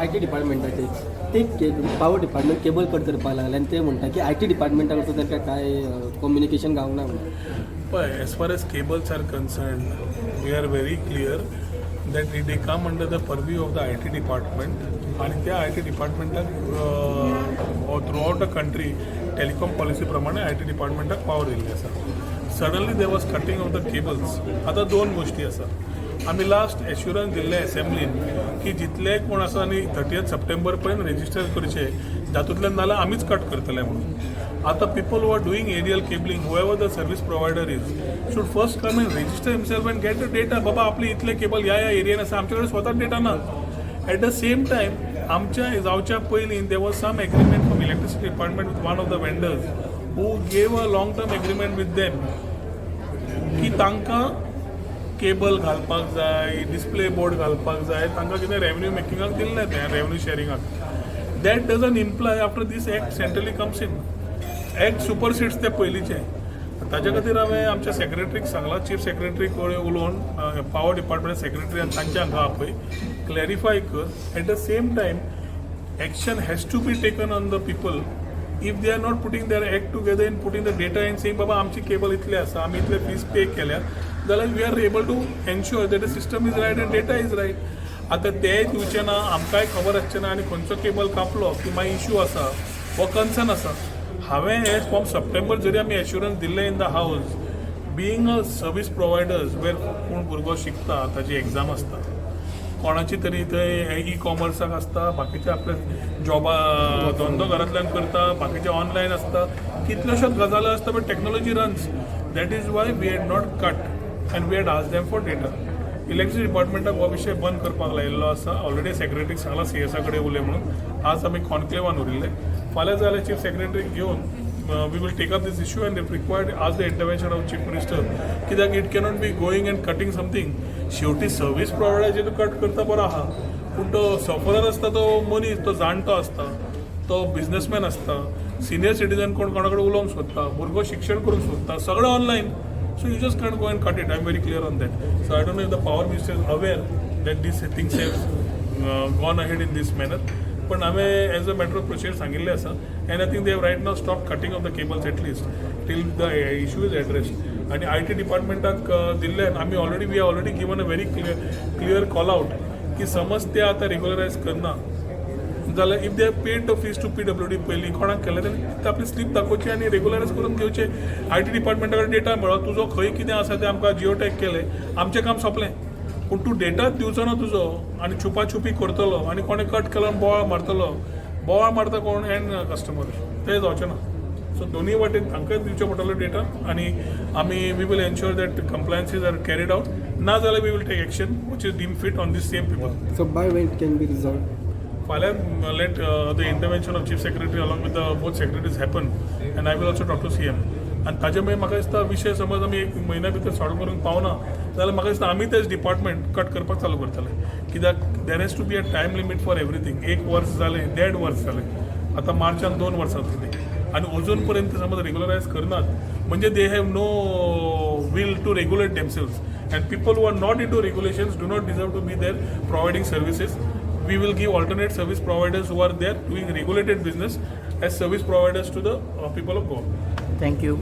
I T डिपार्टमेंटाचे ते power department cable cut करपाक लागले आनी ते म्हणटा की I T डिपार्टमेंटा कडसून तांकां काय कम्युनिकेशन गावना म्हणून. पळय, as far as cables are concerned, we are very clear that they come under the purview of the IT department आणि त्या I T डिपार्टमेंटाक throughout the country telecom policy प्रमाणे I T डिपार्टमेंटाक पावर दिल्ली आसा. Suddenly there was cutting of the cables. आतां दोन गोश्टी आसा. आमी last assurance दिल्ले एसेंब्लीन की जितले कोण आसा आनी 30 सप्टेंबर पर्यंत रेजिस्टर करचे, जातूंतल्यान नाल्यार आमीच कट करतले म्हणून. आतां people who are doing aerial cabling, whoever the service provider is, should first come and register himself and get the data. बाबा, आपले इतले केबल ह्या ह्या एरियन आसा, आमचे कडेन स्वता डेटा ना. एट the same time, आमच्या जावच्या पयलीं there was some agreement from electricity department with one of the vendors who gave a long term agreement with them की तांकां केबल घालपाक जाय, डिस्प्ले बोर्ड घालपाक जाय, तांकां कितें रेवेन्यू मेकिंगाक दिल्लें तें, revenue शेरिंगाक. That doesn't imply after this act centrally comes in, act supersedes ते पयलींचे. ताच्या खातीर हांवें आमच्या सेक्रेटरीक सांगलां, चीफ सेक्रेटरी कडेन उलोवन पावर डिपार्टमेंट सेक्रेटरी आनी तांच्या हांगा आपय, क्लॅरिफाय कर. At the same time, action has to be taken on the people if they are not putting their act together and putting the data and saying, बाबा, आमची cable इतले आसा, आमी इतले फीस पे केल्या, जाल्यार we are able to ensure that the system is right and data is right. आतां ते दिवचे ना, आमकांय खबर आसचें ना आनी खंयचो केबल कापलो की मागीर इशू आसा, हो कन्सर्न आसा. हांवें हे फ्रॉम सप्टेंबर जरी आमी एश्युरन्स दिल्लें in the house, being a service providers where कोण भुरगो शिकता, ताजी एग्जाम आसता, कोणाची तरी थंय ई कॉमर्साक आसता, बाकीचे आपले जॉबा धंदो घरांतल्यान करता, बाकीचे ऑनलायन आसता, कितल्योश्योच गजाली आसता, but technology runs. That is why we had not cut and we had asked them for data. Electricity डिपार्टमेंटाक हो विशय बंद करपाक लायिल्लो आसा. ऑलरेडी सेक्रेटरीक सांगलां सीएसा कडेन उलय म्हणून. आज आमी कॉन्क्लेवान उरिल्ले. फाल्यां जाल्यार चीफ सेक्रेटरीक घेवन we will take up this issue and if required ask the intervention of chief minister, कित्याक it cannot be going and cutting something. शेवटी सर्वीस प्रोवायडराचे तूं कट करता बरो आहा, पूण तो सफरर आसता, तो मनीस, तो जाणटो आसता, तो बिजनसमॅन आसता, सिनियर सिटीजन, कोण कोणा कडेन उलोवंक सोदता, भुरगो शिक्षण करूंक सोदता, सगळें online. So you just can't go and cut it. I am very clear on that. So I don't know if the power minister is aware that these things have gone ahead in this manner, पण हांवें as a matter of procedure सांगिल्लें आसा and I think they have right now stop cutting of the cables, at least till the issue is addressed. आनी I T डिपार्टमेंटाक दिल्ल्यान आमी already, we already given a very clear call out की समज ते आतां रेगुलरायज करना जाल्यार, if they paid the fees to PWD पयलीं कोणाक केलें, जाल्यार आपली स्लीप दाखोवची आनी रेगुलरायज करून घेवचे. I T डिपार्टमेंटा कडेन डेटा मेळो, तुजो खंय कितें आसा तें आमकां जिओ टॅग केलें, आमचें काम सोंपलें. पूण तूं डेटाच दिवचो ना तुजो आनी छुपा छुपी करतलो आनी कोणें कट केलो आनी बोवाळ मारतलो. बोवाळ मारता कोण? And customer. तें जावचें ना. सो दोनूय वाटेन तांकांय दिवचो पडटलो डेटा आनी आमी we will ensure that compliances are carried out. ना जाल्यार we will take action which is deem fit on this same people. So by when it can be resolved? फाल्यां let the intervention of chief secretary along with the both secretaries happen and I will also talk to CM. आनी ताजे मागीर म्हाका दिसता, विशय समज आमी एक म्हयन्या भितर सॉल्व करूंक पावना जाल्यार म्हाका दिसता आमी तेच डिपार्टमेंट कट करपाक चालू करतले, कित्याक there has to be a time limit for everything. एक वर्स जालें, देड वर्स जालें, आतां मार्चान 2 वर्सां जातलीं आनी अजून पर्यंत समज रेगुलरायज करनात म्हणजे they have no will to regulate themselves, and people who are not into regulations do not deserve to be there providing services. We will give alternate service providers who are there doing regulated business as service providers to the people of Goa. Thank you.